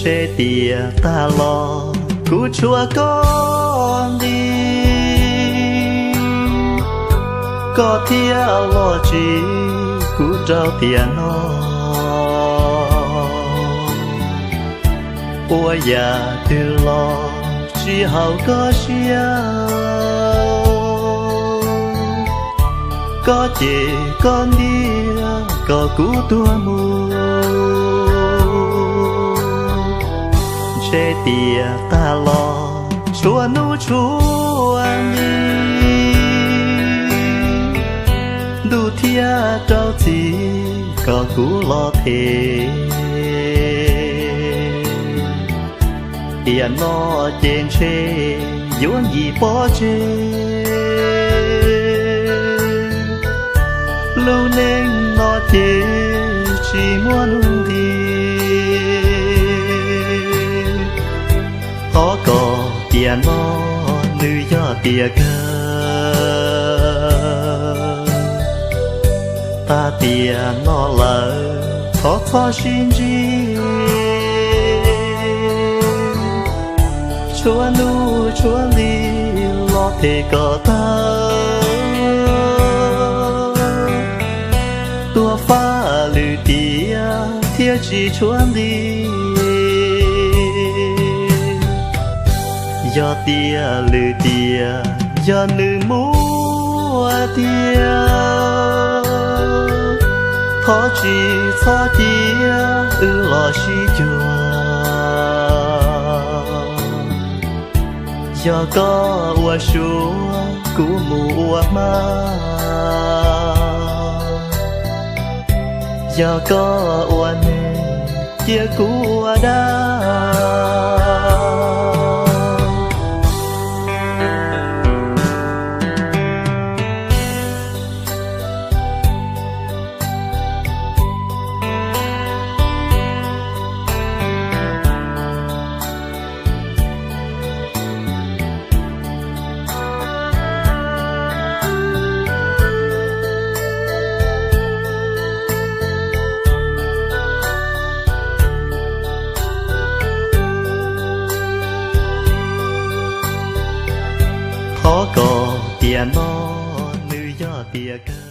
Ntshe tias tag los kuv tshuav koj nqi, koj thiaj los tsis kuv rau tiam no. Ua yam twg los tsis haum koj siab, koj cem koj ntiag kom kuv tuag mus. Ntshe tias tag los tshuav hnub tshuav nqi, ntuj thiaj rau txim kom kuv los them. Tiam no ces ntshe yuav yim pov tseg, lub neej no ces tsis muaj nuj nqis. Thov kom tiam no nws yog tiam kawg, tag tiam no lawm thov txhob sib ntsib. Tshuav hnub tshuav nqi los them kom tag, tuag fab lwm tiam thiaj tsis tshuav nqi. Yog tias lwm tiam yog nws muaj tiag, thov tsis txhob cia wb los sib cuag. Yog koj ua suav kuv mus ua hmab, yog koj ua neeg cia kuv ua dab. Thov kom tiam no nws yog tiam kawg.